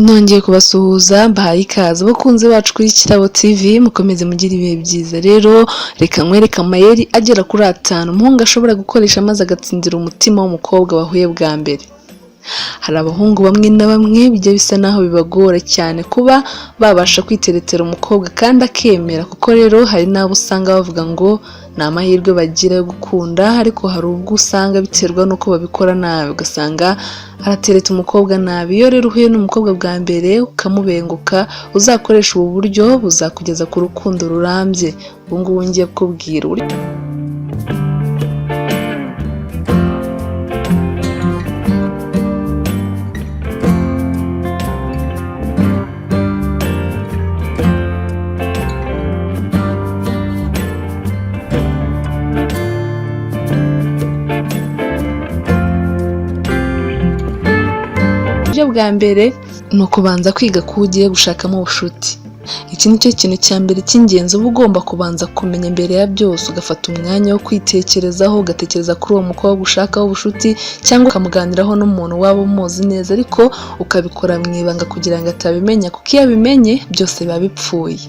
Nongeye kubasuhuza, mbahaye ikaze abakunzi bacu kuri Kirabo TV. Mukomeze mugire ibihe byiza. Rero reka nkwereke amayeri agera kuri atanu umuhungu ashobora gukoresha maze agatsindira umutima w'umukobwa wahuye bwa mbere. Hari abahungu bamwe na bamwe bijya bisa naho bibagora cyane kuba babasha kwiteretera umukobwa kandi akemera, kuko rero hari n'abo usanga bavuga ngo ni amahirwe bagira yo gukunda, ariko hari ubwo usanga biterwa n'uko babikora nabi, ugasanga aratereta umukobwa nabi. Iyo rero uhuye n'umukobwa bwa mbere ukamubenguka, uzakoresha ubu buryo buzakugeza ku rukundo rurambye. Ubu ngubu ngiye kukubwira uburyo. Uburyo bwa mbere ni ukubanza kwiga ko ugiye gushakamo ubucuti. Iki ni cyo kintu cya mbere cy'ingenzi uba ugomba kubanza kumenya mbere ya byose, ugafata umwanya wo kwitekerezaho, ugatekereza kuri uwo mukobwa ushakaho ubucuti cyangwa ukamuganiraho n'umuntu waba umuzi neza, ariko ukabikora mu ibanga kugira ngo atabimenya, kuko iyo abimenye byose biba bipfuye.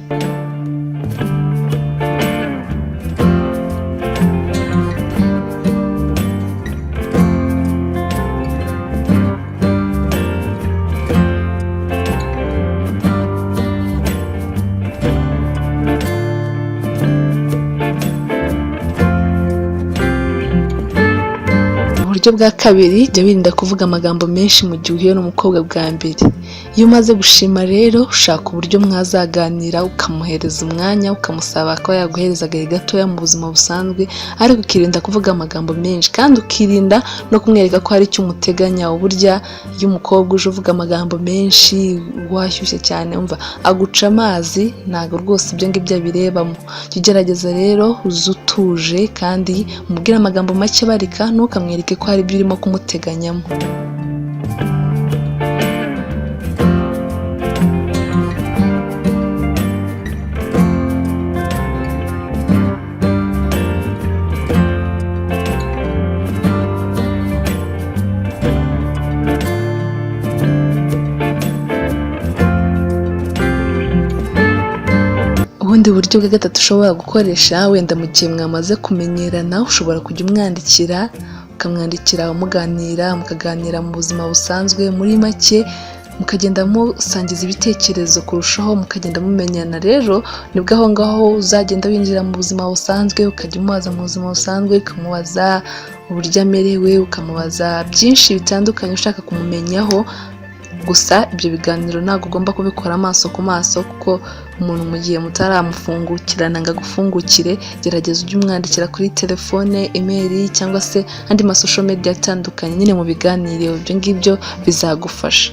Uburyo bwa kabiri, jya wirinda kuvuga amagambo menshi mu gihe uhuye n'umukobwa bwa mbere. Iyo umaze gushima rero, ushaka uburyo mwazaganira, ukamuhereza umwanya, ukamusaba ko yaguhereza agahe gatoya mu buzima busanzwe, ariko ukirinda kuvuga amagambo menshi kandi ukirinda no kumwereka ko hari icyo umuteganya. Burya iyo umukobwa uje uvuga amagambo menshi, washyushye cyane, umva aguca amazi, ntabwo rwose ibyo ngibyo abirebamo. Jya ugerageza rero uze utuje kandi umubwire amagambo make abarika, ntukamwereke ko hari ibyo urimo kumuteganyamo. Ubundi buryo bwa gatatu ushobora gukoresha, wenda mu gihe mwamaze kumenyerana, ushobora kujya umwandikira, ukamwandikira muganira, mukaganira mu buzima busanzwe, muri make mukagenda musangiza ibitekerezo kurushaho, mukagenda mumenyana. Rero nibwo aho ngaho uzagenda winjira mu buzima busanzwe, ukajya umubaza mu buzima busanzwe, ukamubaza uburyo amerewe, ukamubaza byinshi bitandukanye ushaka kumumenyaho. Gusa ibyo biganiro ntabwo ugomba kubikora amaso ku maso, kuko umuntu mu gihe mutaramufungukirana ngo agufungukire, gerageza ujye umwandikira kuri telefone, email cyangwa se andi ma social media atandukanye, nyine mu biganiro ibyo ngibyo bizagufasha.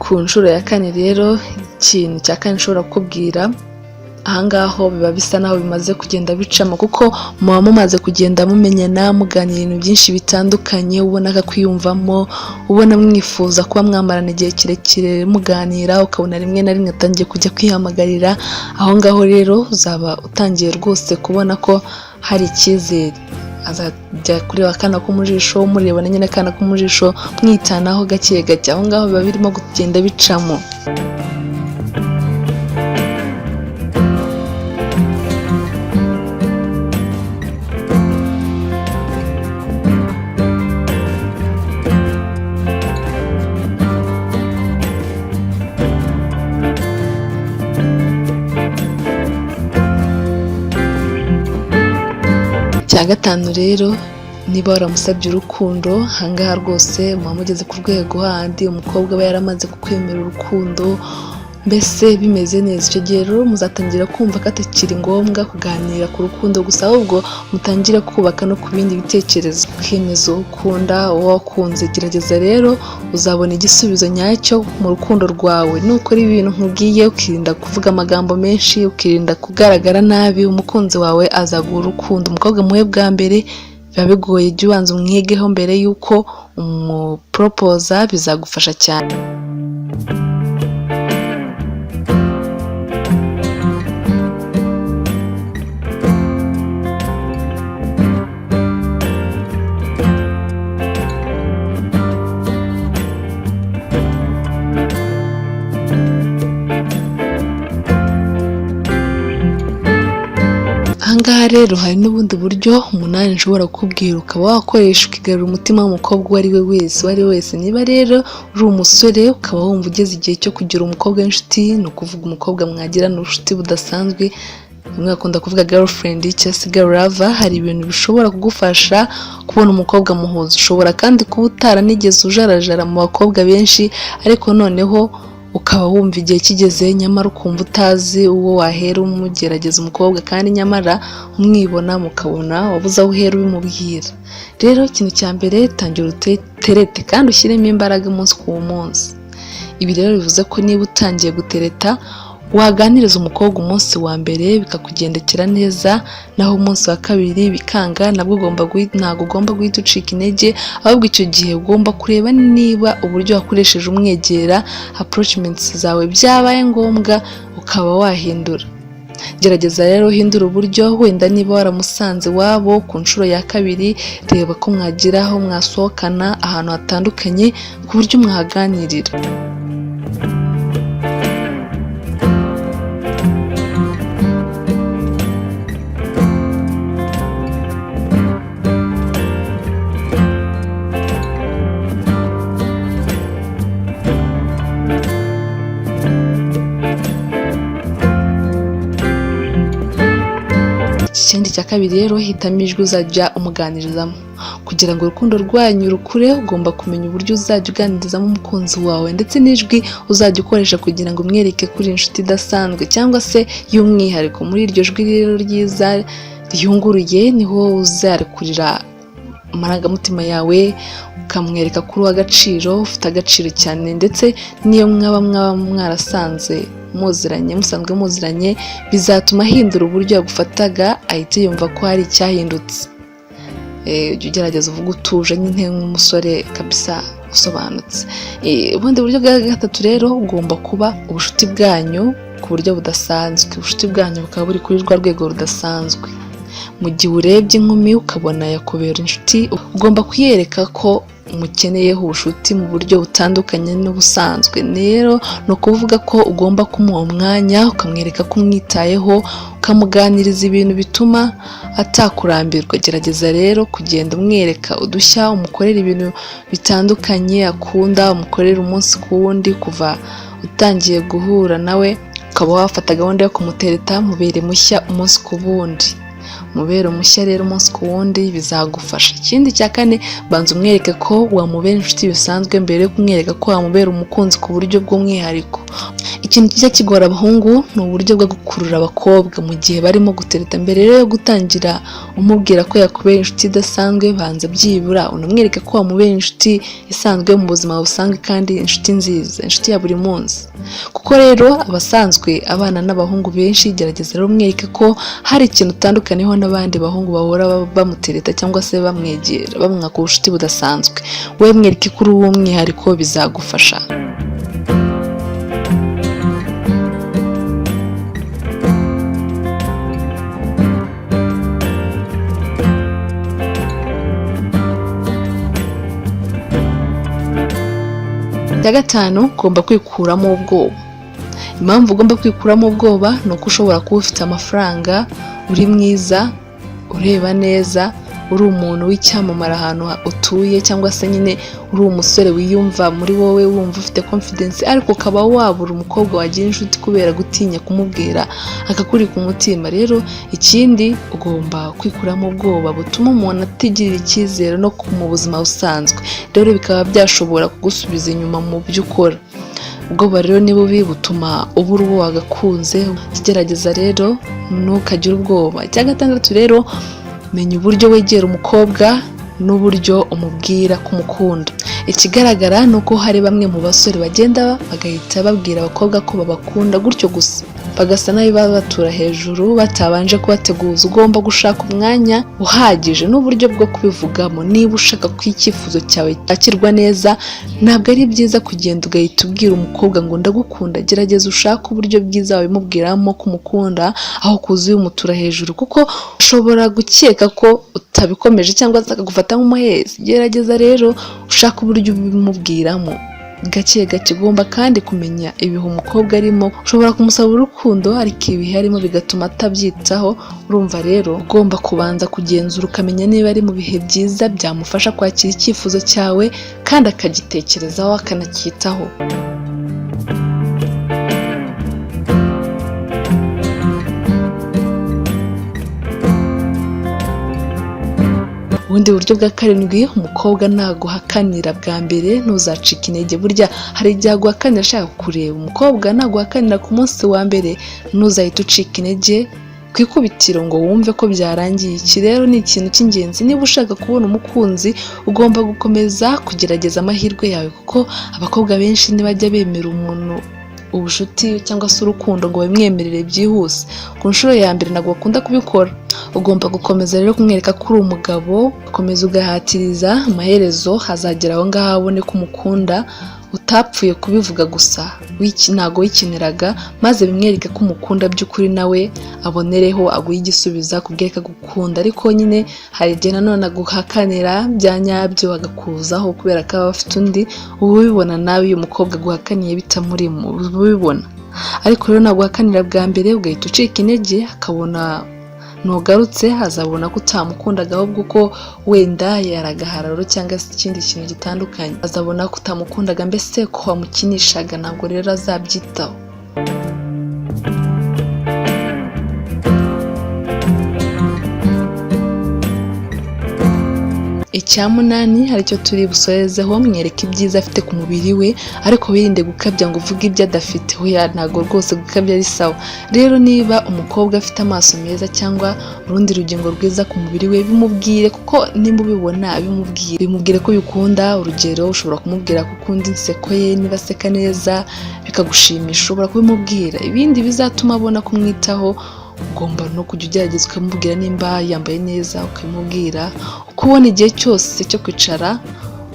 Ku nshuro ya kane rero, ikintu cya kane nshobora kukubwira ahangaho, biba bisa naho bimaze kugenda bicamo, kuko muba mumaze kugenda mumenyana, muganira ibintu byinshi bitandukanye, ubona ko akwiyumvamo, ubona mwifuza kuba mwamarana igihe kirekire muganira, ukabona rimwe na rimwe atangiye kujya kwihamagarira. Aho ngaho rero uzaba utangiye rwose kubona ko hari icyizere. Azajya kureba akana ko mu jisho, murebana nyine akana ko mu jisho, mwitanaho gake gake. Aho ngaho biba birimo kugenda bicamo. Icya gatanu rero, niba waramusabye urukundo, ahangaha rwose muba mugeze ku rwego handi umukobwa aba yaramaze kukwemera urukundo, mbese bimeze neza. Icyo gihe rero muzatangira kumva ko atakiri ngombwa kuganira ku rukundo gusa, ahubwo mutangire kubaka no ku bindi bitekerezo, ukemeza uwo ukunda, uwo wakunze. Gerageza rero uzabona igisubizo nyacyo mu rukundo rwawe nukora ibintu nkubwiye, ukirinda kuvuga amagambo menshi, ukirinda kugaragara nabi, umukunzi wawe azaguha urukundo. Umukobwa muhe bwa mbere Biba bigoye. Jya ubanza umwigeho mbere y'uko umuporopoza, bizagufasha cyane. Ahangaha rero hari n'ubundi buryo umunani nshobora kukubwira ukaba wakoresha ukigarura umutima w'umukobwa uwo ari we wese, uwo ari we wese. Niba rero uri umusore ukaba wumva ugeze igihe cyo kugira umukobwa w'inshuti, ni ukuvuga umukobwa mwagirana ubucuti budasanzwe, bamwe bakunda kuvuga girlfriend cyangwa se girl lover, hari ibintu bishobora kugufasha kubona umukobwa muhuza. Ushobora kandi kuba utaranigeze ujarajara mu bakobwa benshi, ariko noneho ukaba wumva igihe kigeze, nyamara ukumva utazi uwo wahera umugerageza umukobwa, kandi nyamara umwibona mukabona wabuze aho uhera ubimubwira. Rero ikintu cya mbere, tangira uterete kandi ushyiremo imbaraga umunsi ku munsi. Ibi rero bivuze ko niba utangiye gutereta, waganiriza umukobwa umunsi wa mbere bikakugendekera neza, naho umunsi wa kabiri bikanga, nabwo ugomba ntabwo ugomba guhita ucika intege. Ahubwo icyo gihe ugomba kureba niba uburyo wakoresheje umwegera, approachments zawe, byabaye ngombwa ukaba wahindura. Gerageza rero uhindure uburyo. Wenda niba waramusanze iwabo ku nshuro ya kabiri, reba ko mwagira aho mwasohokana ahantu hatandukanye ku buryo mwahaganirira. Ikindi cya kabiri rero, hitamo ijwi uzajya umuganirizamo. Kugira ngo urukundo rwanyu rukure, ugomba kumenya uburyo uzajya uganirizamo umukunzi wawe, ndetse n'ijwi uzajya ukoresha kugira ngo umwereke ko uri inshuti idasanzwe cyangwa se y'umwihariko. Muri iryo jwi rero ryiza riyunguruye niho uzarekurira amarangamutima yawe, ukamwereka ko uri uw'agaciro, ufite agaciro cyane. Ndetse n'iyo mwaba mwarasanze muziranye, musanzwe muziranye, bizatuma ahindura uburyo yagufataga, ahita yumva ko hari icyahindutse. Jya ugerageza uvuge utuje nyine nk'umusore kabisa usobanutse. Ubundi buryo bwa gatatu rero, ugomba kuba ubucuti bwanyu ku buryo budasanzwe, ubucuti bwanyu bukaba buri kuri rwa rwego rudasanzwe. Mu gihe urebye inkumi ukabona yakubera inshuti, ugomba kuyereka ko umukeneyeho ubucuti mu buryo butandukanye n'ubusanzwe. Rero ni ukuvuga ko ugomba kumuha umwanya, ukamwereka ko umwitayeho, ukamuganiriza ibintu bituma atakurambirwa. Gerageza rero kugenda umwereka udushya, umukorera ibintu bitandukanye akunda, umukorera umunsi ku wundi. Kuva utangiye guhura nawe ukaba wafata gahunda yo kumutereta, mubere mushya umunsi ku wundi. Mubere mushya rero umunsi ku wundi, bizagufasha. Ikindi cya kane, banza umwereke ko wamubera inshuti bisanzwe mbere yo kumwereka ko wamubera umukunzi ku buryo bw'umwihariko. Ikintu kijya kigora abahungu ni uburyo bwo gukurura abakobwa mu gihe barimo gutereta. Mbere rero yo gutangira umubwira ko yakubera inshuti idasanzwe, banza byibura unamwereke ko wamubera inshuti isanzwe mu buzima busanzwe, kandi inshuti nziza, inshuti ya buri munsi, kuko rero abasanzwe abana n'abahungu benshi. Gerageza rero umwereke ko hari ikintu utandukaniyeho n'abandi bahungu bahora bamutereta cyangwa se bamwegera, bamwaka ubucuti budasanzwe. We mwereke ko uri uw'umwihariko, bizagufasha. Icya gatanu, ugomba kwikuramo ubwoba. Impamvu ugomba kwikuramo ubwoba ni uko ushobora kuba ufite amafaranga, uri mwiza, ureba neza, uri umuntu w'icyamamare ahantu utuye, cyangwa se nyine uri umusore wiyumva muri wowe, wumva ufite confidence, ariko ukaba wabura umukobwa wagira inshuti kubera gutinya kumubwira akakuri ku mutima. Rero ikindi, ugomba kwikuramo ubwoba butuma umuntu atigirira icyizere no mu buzima busanzwe, rero bikaba byashobora kugusubiza inyuma mu byo ukora. Ubwoba rero ni bubi, butuma ubura uwo wagakunze. Gerageza rero ntukagire ubwoba. Icya gatandatu rero, menya uburyo wegera umukobwa. n'uburyo umubwira ko umukunda. Ikigaragara ni uko hari bamwe mu basore bagenda bagahita babwira abakobwa ko babakunda gutyo gusa, bagasa nabi babatura hejuru batabanje kubateguza. Ugomba gushaka umwanya uhagije n'uburyo bwo kubivugamo. Niba ushaka ko icyifuzo cyawe cyakirwa neza, ntabwo ari byiza kugenda ugahita ubwira umukobwa ngo ndagukunda. Gerageza ushake uburyo bwiza wabimubwiramo ko umukunda, aho kuza ubimutura hejuru, kuko ushobora gukeka ko utabikomeje cyangwa se akagufata nk'umuhezi. Gerageza rero ushake uburyo ubimubwiramo gake gake. Ugomba kandi kumenya ibihe umukobwa arimo. Ushobora kumusaba urukundo ariko ibihe arimo bigatuma atabyitaho. Urumva rero ugomba kubanza kugenzura ukamenya niba ari mu bihe byiza byamufasha kwakira icyifuzo cyawe kandi akagitekerezaho akanacyitaho. Ubundi buryo bwa karindwi, umukobwa naguhakanira bwa mbere ntuzacike intege. Burya hari igihe aguhakanira ashaka kureba. Umukobwa naguhakanira ku munsi wa mbere ntuzahite ucika intege ku ikubitiro ngo wumve ko byarangiye. Iki rero ni ikintu cy'ingenzi. Niba ushaka kubona umukunzi ugomba gukomeza kugerageza amahirwe yawe, kuko abakobwa benshi ntibajya bemera umuntu ubucuti cyangwa se urukundo ngo babimwemerere byihuse. Ku nshuro ya mbere ntabwo bakunda kubikora. Ugomba gukomeza rero kumwereka ko uri umugabo, ukomeza ugahatiriza, amaherezo hazagera aho ngaho abone ko umukunda, utapfuye kubivuga gusa, ntabwo wikiniraga, maze bimwereke ko umukunda by'ukuri, nawe abonereho aguhe igisubizo akubwire ko agukunda. Ariko nyine hari igihe nanone aguhakanira bya nyabyo agakuzaho kubera ko aba afite undi. Uba ubibona nawe iyo umukobwa aguhakaniye bitamurimo, uba ubibona. Ariko rero naguhakanira bwa mbere ugahita ucika intege, akabona ntugarutse, azabona ko utamukundaga, ahubwo ko wenda yari agahararo cyangwa se ikindi kintu gitandukanye. Azabona ko utamukundaga, mbese ko wamukinishaga, ntabwo rero azabyitaho. Icya munani aricyo turi busorezeho, mwereke ibyiza afite ku mubiri we, ariko wirinde gukabya ngo uvuge ibyo adafite. Oya, ntabwo rwose gukabya ari sawa. Rero niba umukobwa afite amaso meza cyangwa urundi rugingo rwiza ku mubiri we, bimubwire, kuko nimba ubibona bimubwire, bimubwire ko ubikunda. Urugero, ushobora kumubwira ko ukunda inseko ye, niba aseka neza bikagushimisha ushobora kubimubwira. Ibindi bizatuma abona kumwitaho, ugomba no kujya ugerageza ukamubwira nimba yambaye neza, ukabimubwira. Uko ubona igihe cyose cyo kwicara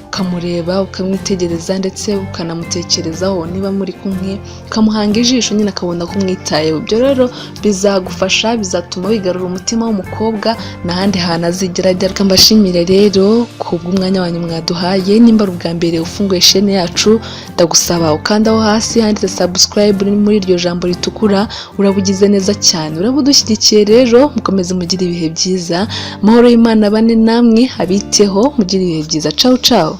ukamureba, ukamwitegereza ndetse ukanamutekerezaho, niba muri kumwe ukamuhanga ijisho nyine akabona ko umwitayeho. Ibyo rero bizagufasha, bizatuma wigarura umutima w'umukobwa n'ahandi hantu azigera ajya. Reka mbashimire rero kubw'umwanya wanyu mwaduhaye. Nimba ari ubwa mbere ufunguye shene yacu, ndagusaba ukanda aho hasi handitse subscribe muri iryo jambo ritukura, uraba ugize neza cyane, uraba udushyigikiye. Rero mukomeze mugire ibihe byiza, amahoro y'Imana bane namwe, abiteho, mugire ibihe byiza. Cawu cawu.